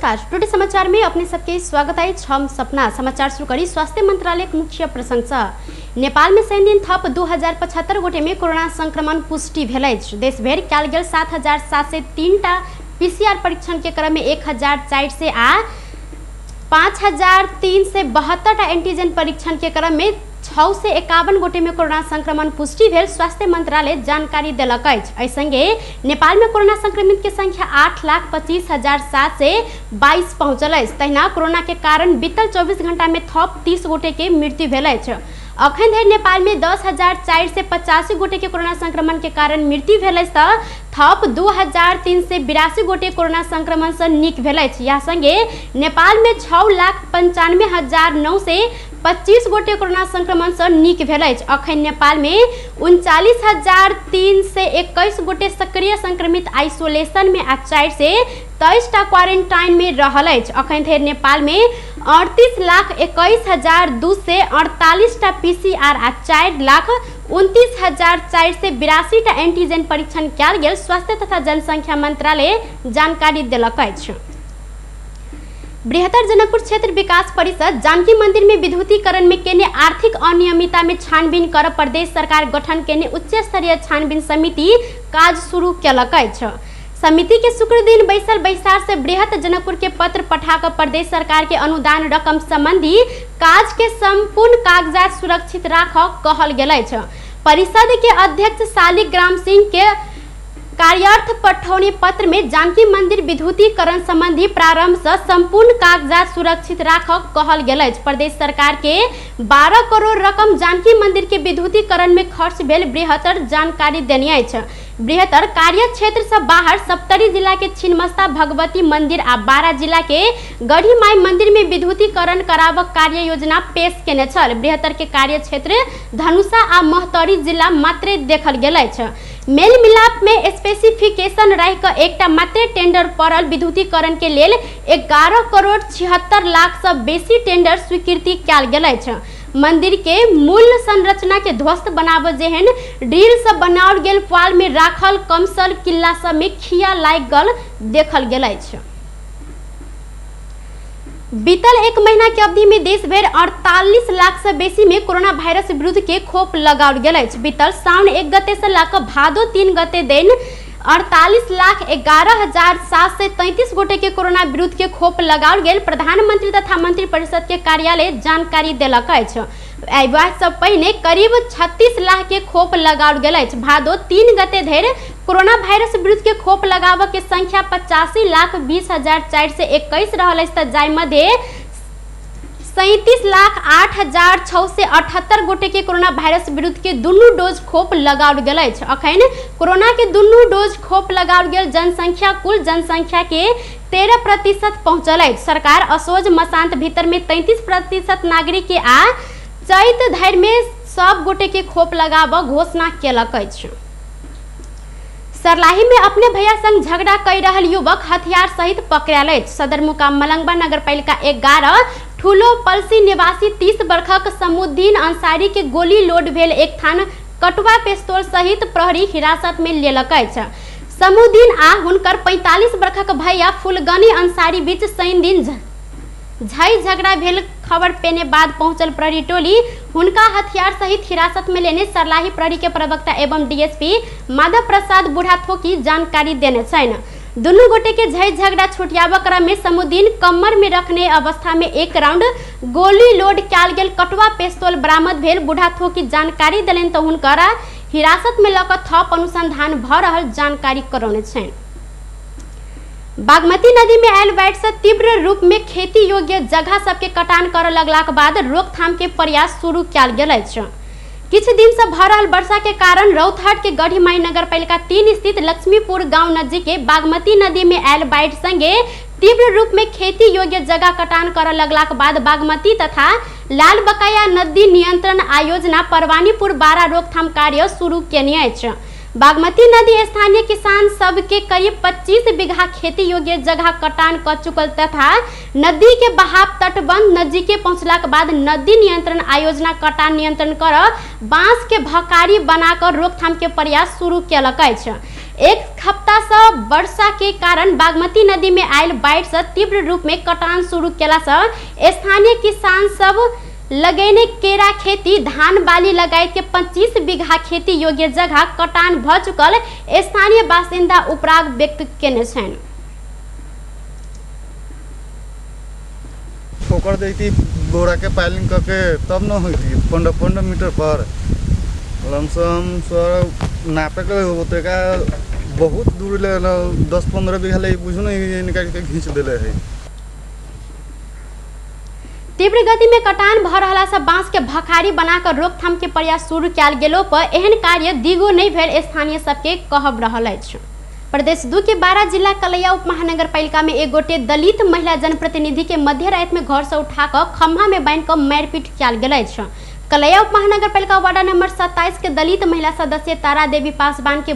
नमस्कार, टुडे समाचार में अपने सबके स्वागत है। हम सपना समाचार शुरू करी स्वास्थ्य मंत्रालय के मुख्य प्रशंसा। नेपाल में शनि दिन थप 2075 गोटे में कोरोना संक्रमण पुष्टि भेल अछि। देशभरि कयल गेल 7703 टा पीसीआर परीक्षण के क्रम में 1400 आ 5372 टा एंटीजन परीक्षण के क्रम में 651 गोटे में कोरोना संक्रमण पुष्टि भेल स्वास्थ्य मंत्रालय जानकारी देलक अछि। एहि संगे नेपाल में कोरोना संक्रमित के संख्या 8,25,722 पहुंचल अछि। तहिना कोरोना के कारण बीतल 24 घंटा में थप 30 गोटे के मृत्यु भेल अछि। अखन धरि नेपाल में 10,485 गोटे के कोरोना संक्रमण के कारण मृत्यु भेल अछि त थप 2,382 गोटे कोरोना संक्रमण से नीक भेल अछि। यह संगे नेपाल में 6,95,925 गोटे कोरोना संक्रमण से नीक भेल अछि। अखन नेपाल में 39,321 गोटे सक्रिय संक्रमित आइसोलेशन में आ 423 टा क्वारेंटाइन में रहल अछि। अखन धरि नेपाल में 38,21,248 टा पीसीआर आ 4,29,482 टा एंटीजन परीक्षण कयल गेल स्वास्थ्य तथा जनसंख्या मंत्रालय जानकारी देलक अछि। बृहत्तर जनकपुर क्षेत्र विकास परिषद जानकी मंदिर में विद्युतीकरण में केने आर्थिक अनियमितता में छानबीन कर प्रदेश सरकार गठन केने उच्च स्तरीय छानबीन समिति काज शुरू केलक अछि। समिति के शुक्र दिन बैसल बैसार से बृहत जनकपुर के पत्र पठा कर प्रदेश सरकार के अनुदान रकम संबंधी काज के संपूर्ण कागजात सुरक्षित राख कहल गेल अछि। परिषद के अध्यक्ष शालिग्राम सिंह के कार्यार्थ पठौनी पत्र में जानकी मंदिर विद्युतीकरण संबंधी प्रारंभ से संपूर्ण कागजात सुरक्षित राख कहल गेल अछि। प्रदेश सरकार के 12 करोड़ रकम जानकी मंदिर के विद्युतीकरण में खर्च भेल बृहत्तर जानकारी देने अछि। बृहत्तर कार्य क्षेत्र से बाहर सप्तरी जिला के छिन्नमस्ता भगवती मंदिर आ 12 जिला के गढ़ी माई मंदिर में विद्युतीकरण कराबक कार्य योजना पेश केने छल। बृहत्तर के कार्य क्षेत्र धनुषा आ महोत्तरी जिला मात्रे देखल गेल अछि। मेल मिलाप में स्पेसिफिकेशन रहि कऽ एकटा मात्रे टेंडर पड़ल विद्युतीकरण के लेल 11 करोड़ 76 लाख से बेसी टेंडर स्वीकृति कयल गेल अछि। मंदिर के मूल संरचना के ध्वस्त बनाबऽ जेहन ड्रिल से बनाओल गेल पुआल में राखल कमसल किल्ला सब में खिया लागि गल देखल गेल अछि। बीतल एक महीना के अवधि में देश भरि 48 लाख से बेसी में कोरोना वायरस विरुद्ध के खोप लगाओल गेल अछि। बीतल साउन 1 गते से लऽ कऽ भादो 3 गते दिन 48,11,733 गोटे के कोरोना विरुद्ध के खोप लगाओल गेल प्रधानमंत्री तथा मंत्री परिषद के कार्यालय जानकारी देलक अछि। एहि से पहिने करीब 36 लाख के खोप लगाओल गेल अछि। भादो 3 गते धरि कोरोना वायरस विरुद्ध के खोप लगाबऽ के संख्या 85,20,421 रहल अछि त जाहि मध्य 37,08,678 गोटे के कोरोना वायरस विरुद्ध के दुनू डोज खोप लगाओल गेल अछि। अखन कोरोना के दुनू डोज खोप लगाओल गेल जनसंख्या कुल जनसंख्या के 13% पहुंचल अछि। सरकार असोज मसांत भीतर में 33% नागरिक के आ चैत धरि में सब गोटे के खोप लगाबऽ घोषणा केलक अछि। सरलाही में अपने भैया संग झगड़ा कर रहल युवक हथियार सहित पकड़ायल अछि। सदरमुकाम मलंगवा नगरपालिका 11 ठुलो पलसी निवासी 30 वर्षक समुद्दीन अंसारी के गोली लोड भेल एक थान कटुआ पिस्तौल सहित प्रहरी हिरासत में लेलक अछि। समुद्दीन आ हुनकर 45 वर्षक भैया फुलगनी अंसारी बीच शनि दिन झई झगड़ा भेल खबर पेने बाद पहुंचल प्रहरी टोली हुनका हथियार सहित हिरासत में लेने सरलाही प्रहरी के प्रवक्ता एवं डीएसपी माधव प्रसाद बुढ़ाथोकी जानकारी देने छनि। दुनू गोटे के झई झगड़ा छुटियाबऽ क्रम में समुद्दीन कमर में रखने अवस्था में एक राउंड गोली लोड कयल गेल कटुआ पिस्तौल बरामद भेल बुढ़ाथोकी जानकारी देलनि तऽ हुनकर हिरासत में लऽ कऽ थप अनुसंधान भऽ रहल जानकारी करौने छनि। बागमती नदी में आयल बाढ़ि से तीव्र रूप में खेती योग्य जगह सबके कटान करऽ लगलाक बाद रोकथाम के प्रयास शुरू कयल गेल अछि। किछु दिन से भऽ रहल वर्षा के कारण रौतहट के गढ़ीमाई नगरपालिका 3 स्थित लक्ष्मीपुर गांव नजीक के बागमती नदी में आयल बाढ़ि संगे तीव्र रूप में खेती योग्य जगह कटान करऽ लगलाक बाद बागमती तथा लाल बकाया नदी नियंत्रण आयोजना परवानीपुर 12 रोकथाम कार्य शुरू केने अछि। बागमती नदी स्थानीय किसान सबके करीब 25 बीघा खेती योग्य जगह कटान क चुकल तथा नदी के बहाव तटबंध नजीके पहुंचलाक बाद नदी नियंत्रण आयोजना कटान नियंत्रण कर बांस के भकारी बनाकर रोकथाम के प्रयास शुरू केलक अछि। एक हफ्ता से वर्षा के कारण बागमती नदी में आयल बाढ़ि से तीव्र रूप में कटान शुरू केला से स्थानीय किसान सब लगेने केरा खेती, धान बाली लगायत के 25 बीघा खेती योग्य जगह कटान भ चुकल स्थानीय बासिन्दा उपराग व्यक्त केने छनि। ठोकर देती बोरा के पाइलिंग करके तब न होती 15-15 मीटर पर लमसम सर नापे के होते का बहुत दूर ले 10-15 बीघा ले बुझू नहीं निकाल के घींच देले है। तीव्र गति में कटान भ रहला से बांस के भखारी बनाकर रोकथाम के प्रयास शुरू कयल गेलो पर एहन कार्य दिगो नहीं भेल स्थानीय सबके कहब रहल अछि। प्रदेश 2 के 12 जिला कलैया उप महानगरपालिका में एक गोटे दलित महिला जनप्रतिनिधि के मध्य रात में घर से उठाकर खम्भा में बांधि कऽ मारिपीट कयल गेल अछि। कलैया उप महानगरपालिका वार्ड नंबर 27 के दलित महिला सदस्य तारा देवी पासवान के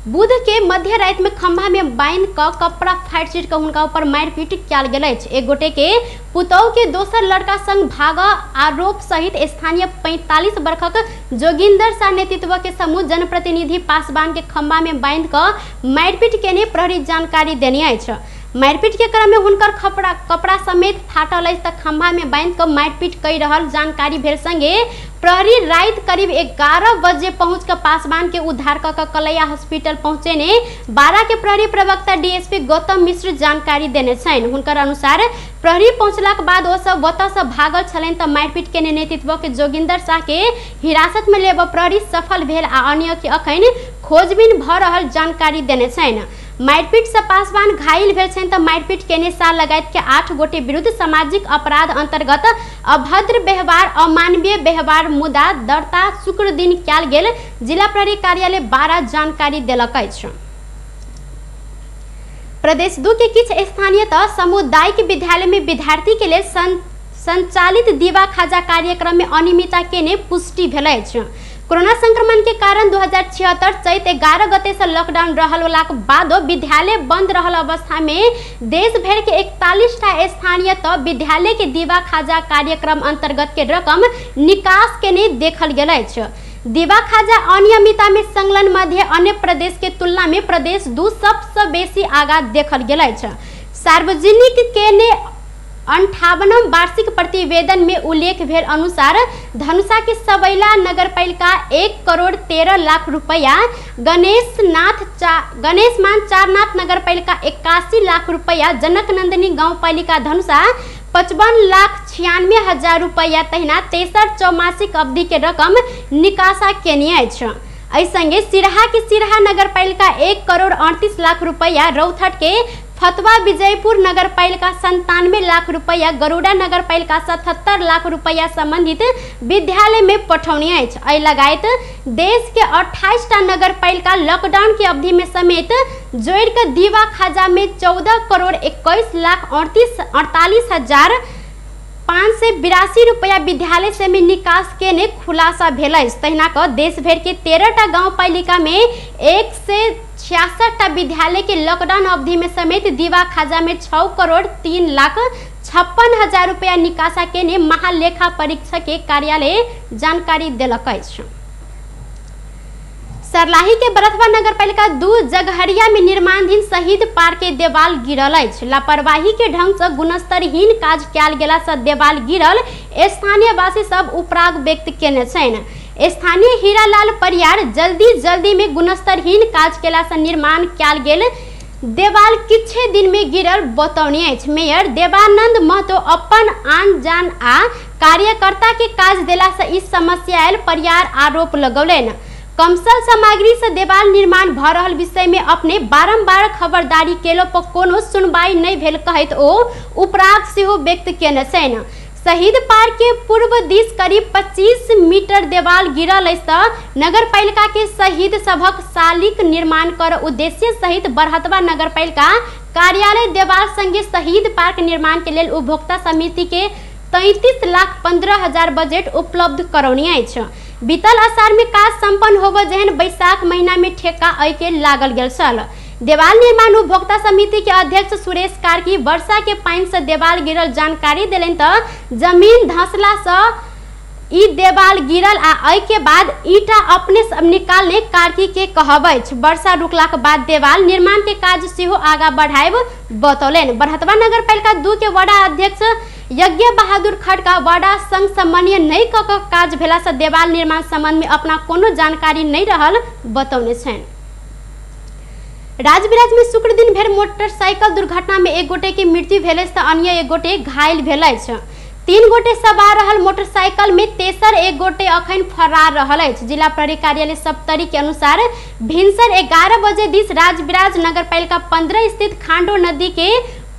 बुध के मध्य रात में खम्भा में बांधि कऽ कपड़ा फाड़ि चीर कऽ हुनका ऊपर मारिपीट कयल गेल अछि। एक गोटे के पुतहु के दोसर लड़का संग भाग आरोप सहित स्थानीय 45 वर्षक जोगिंदर शाह नेतृत्व के समूह जनप्रतिनिधि पासवान के खम्भा में बांधि कऽ मारिपीट केने प्रहरी जानकारी देने अछि। मारिपीट के क्रम में हुनकर कपड़ा समेत फाटल अछि तऽ खम्भा में बांधि कऽ मारिपीट कहि रहल जानकारी भेल संगे प्रहरी राति करीब 11 बजे पहुँच कऽ पासवान के उद्धार कऽ कऽ कलैया हॉस्पिटल पहुँचेने 12 के प्रहरी प्रवक्ता डीएसपी गौतम मिश्र जानकारी देने छनि। हुनकर अनुसार प्रहरी पहुँचलाक बाद ओ सब ओतऽ से भागल छलनि तऽ मारिपीट केने नेतृत्व के जोगिंदर शाह के हिरासत में लेबऽ प्रहरी सफल भेल आ अन्य के अखन खोजबीन भऽ रहल जानकारी देने छनि। मारिपीट से पासवान घायल भेल छनि तऽ मारिपीट केने शाह लगायत के 8 गोटे विरुद्ध सामाजिक अपराध अंतर्गत अभद्र व्यवहार, अमानवीय व्यवहार मुद्दा दर्ता शुक्र दिन कयल गेल जिला प्रहरी कार्यालय 12 जानकारी देलक अछि। प्रदेश 2 के किछु स्थानीय तऽ सामुदायिक विद्यालय में विद्यार्थी के लेल संचालित दीवा खाजा कार्यक्रम में अनियमितता केने पुष्टि भेल अछि। कोरोना संक्रमण के कारण 2076 चैत 11 गते से लॉकडाउन रहल वालाक बादो विद्यालय बंद रहल अवस्था में देश भर के 41 टा स्थानीय तऽ विद्यालय के दीवा खाजा कार्यक्रम अंतर्गत के रकम निकास के नहीं देखल गेल अछि। दीवा खाजा अनियमितता में संलग्न मध्य अन्य प्रदेश के तुलना में प्रदेश 2 सबसे बेसी आगा देखल गेल अछि। सार्वजनिक केने 58 वार्षिक प्रतिवेदन में उल्लेख भेल अनुसार धनुषा के सबैला नगरपालिका 1 करोड़ 13 लाख रुपया, गणेशमान चारनाथ नगरपालिका 81 लाख रुपया, जनक नंदिनी गाउँपालिका धनुषा 55,96,000 रुपया तहिना तेसर चौमासिक अवधि के रकम निकासा केने अछि। एहि संगे सिरहा के सिरहा नगरपालिका 1 करोड़ 38 लाख रुपया, रौथट के फतवा विजयपुर नगरपालिका 97 लाख रुपया, गरुड़ा नगरपालिका 77 लाख रुपया संबंधित विद्यालय में पठौने अछि। एहि लगायत देश के 28 टा नगरपालिका लॉकडाउन के अवधि में समेत जोड़ि कऽ दीवा खाजा में 14 करोड़ 21 लाख 48,582 रुपया विद्यालय से में निकास केने खुलासा भेल अछि। तहिना कऽ देश भरि के 13 टा गाउँपालिका में 166 टा विद्यालय के लॉकडाउन अवधि में समेत दीवा खाजा में 6 करोड़ 3 लाख 56,000 रुपया निकासा केने महालेखा परीक्षक के कार्यालय जानकारी देलक अछि। सर्लाही के बरथवा नगरपालिका 2 जगहरिया में निर्माणाधीन शहीद पार्क के देवाल गिरल अछि। लापरवाही के ढंग से गुणस्तरहीन काज कयल गेला से देवाल गिरल स्थानीयवासी सब उपराग व्यक्त केने छनि। स्थानीय हीरालाल परियार जल्दी जल्दी में गुणस्तरहीन काज केला से निर्माण कयल गेल देवाल किछे दिन में गिरल बतौने अछि। मेयर देवानंद महतो अपन आन जान आ कार्यकर्ता के काज देला से ई समस्या आयल परियार आरोप लगौलनि। कमसल सामग्री से देवाल निर्माण भ रहल विषय में अपने बारंबार खबरदारी केलो पर कोनो सुनवाई नहीं भेल कहैत ओ उपराग सेहो व्यक्त केने छनि। शहीद पार्क के पूर्व दिस करीब 25 मीटर देवाल गिरल अछि तऽ नगरपालिका के शहीद सभक शालिक निर्माण कर उद्देश्य सहित बरहतवा नगरपालिका कार्यालय देवाल संगे शहीद पार्क निर्माण के लेल उपभोक्ता समिति के 33,15,000 बजट उपलब्ध करौने अछि। बीतल असार में काज संपन्न होबय जेहन बैसाख महीना में ठेका अय के लागल गेल छल। देवाल निर्माण उपभोक्ता समिति के अध्यक्ष सुरेश कार्की वर्षा के पानि से देवाल गिरल जानकारी देलनि तऽ जमीन धंसला से ई देवाल गिरल आ एहि के बाद ईटा अपने सब निकालने कार्की के कहब अछि। वर्षा रुकलाक बाद देवाल निर्माण के काज सेहो आगा बढ़ायब बतौलनि। बरहतवा नगरपालिका 2 के वडा अध्यक्ष यज्ञ बहादुर खड़का वडा संग समन्वय नहि कऽ कऽ काज भेला से देवाल निर्माण संबंध में अपना कोनो जानकारी नहीं रहल बतौने छनि। राजविराज में शुक्र दिन भेल मोटरसाइकिल दुर्घटना में एक गोटे के मृत्यु भेल अछि तऽ अन्य एक गोटे घायल भेल अछि। 3 गोटे सवार रहल मोटरसाइकिल में तेसर एक गोटे अखन फरार रहल अछि। जिला प्रहरी कार्यालय सप्तरी के अनुसार भिनसर 11 बजे दिस राजविराज नगरपालिका 15 स्थित खांडो नदी के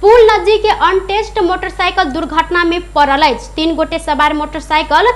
पुल नदी के अनटेस्ट मोटरसाइकिल दुर्घटना में पड़ल अछि। 3 गोटे सवार मोटरसाइकिल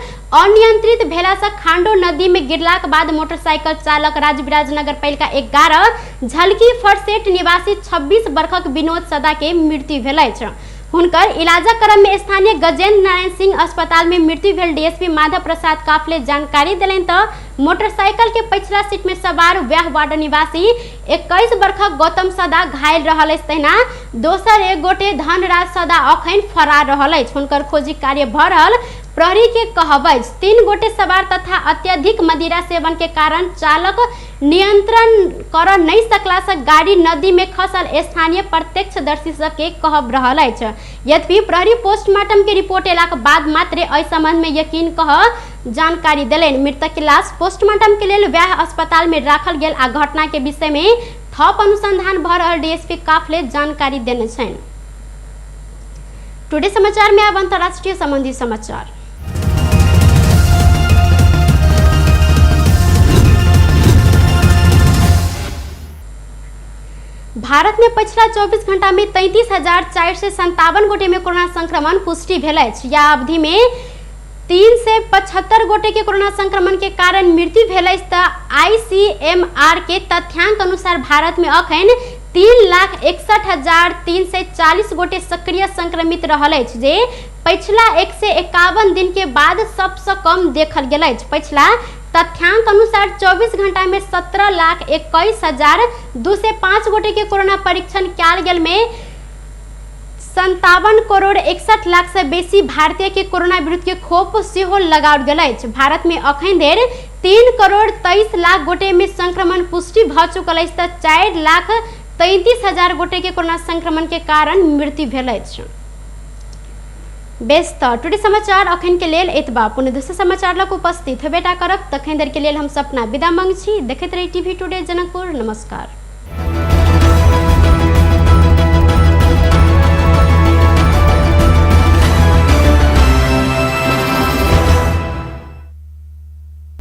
अनियंत्रित भेला से खांडो नदी में गिरलाक बाद मोटरसाइकिल चालक राजविराज नगरपालिका 11 झलकी फरसेट निवासी 26 वर्षक विनोद सदा के मृत्यु भेल अछि। हुनकर इलाजक क्रम में स्थानीय गजेंद्र नारायण सिंह अस्पताल में मृत्यु भेल डीएसपी माधव प्रसाद काफले जानकारी देलनि तऽ मोटरसाइकिल के पछिला सीट में सवार वैह वार्ड निवासी 21 वर्षक गौतम सदा घायल रहल अछि। तहिना दोसर एक गोटे धनराज सदा अखन फरार रहल अछि। हुनकर खोजी कार्य भऽ रहल प्रहरी के कहब अछि। 3 गोटे सवार तथा अत्यधिक मदिरा सेवन के कारण चालक नियंत्रण कर नहीं सकला से गाड़ी नदी में खसल स्थानीय प्रत्यक्षदर्शी सबके कहब रहल अछि। यद्यपि प्रहरी पोस्टमार्टम के रिपोर्ट एलाक बाद मात्र एहि संबंध में यकीन कह जानकारी देलनि। मृतक के लाश पोस्टमार्टम के लेल वैह अस्पताल में राखल गेल आ घटना के विषय में थप अनुसंधान भऽ रहल डीएसपी काफले जानकारी देने छनि। टुडे समाचार में अब अंतर्राष्ट्रीय संबंधी समाचार। भारत में पछिला 24 घंटा में 33,457 गोटे में कोरोना संक्रमण पुष्टि भेल अछि। यह अवधि में 375 गोटे के कोरोना संक्रमण के कारण मृत्यु भेल अछि तऽ आईसीएमआर के तथ्यांक अनुसार भारत में अखन 3,61,340 गोटे सक्रिय संक्रमित रहल अछि, जे पछिला 151 दिन के बाद सबसँ कम देखल गेल अछि। पछिला तथ्यांक अनुसार 24 घंटा में 17,21,205 गोटे के कोरोना परीक्षण कयल गेल में 57 करोड़ 61 लाख से बेसी भारतीय के कोरोना विरुद्ध के खोप सेहो लगाओल गेल अछि। भारत में अखन धरि 3 करोड़ 23 लाख गोटे में संक्रमण पुष्टि भऽ चुकल अछि तऽ 4,33,000 गोटे के कोरोना संक्रमण के कारण मृत्यु भेल अछि। बेस तऽ टुडे समाचार अखन के लेल एतबा। पुनः दोसर समाचार लग उपस्थित हेबेटा करब। तखन धरि के लेल हम सपना विदा मांग छी। देखैत रही टीवी टुडे जनकपुर। नमस्कार।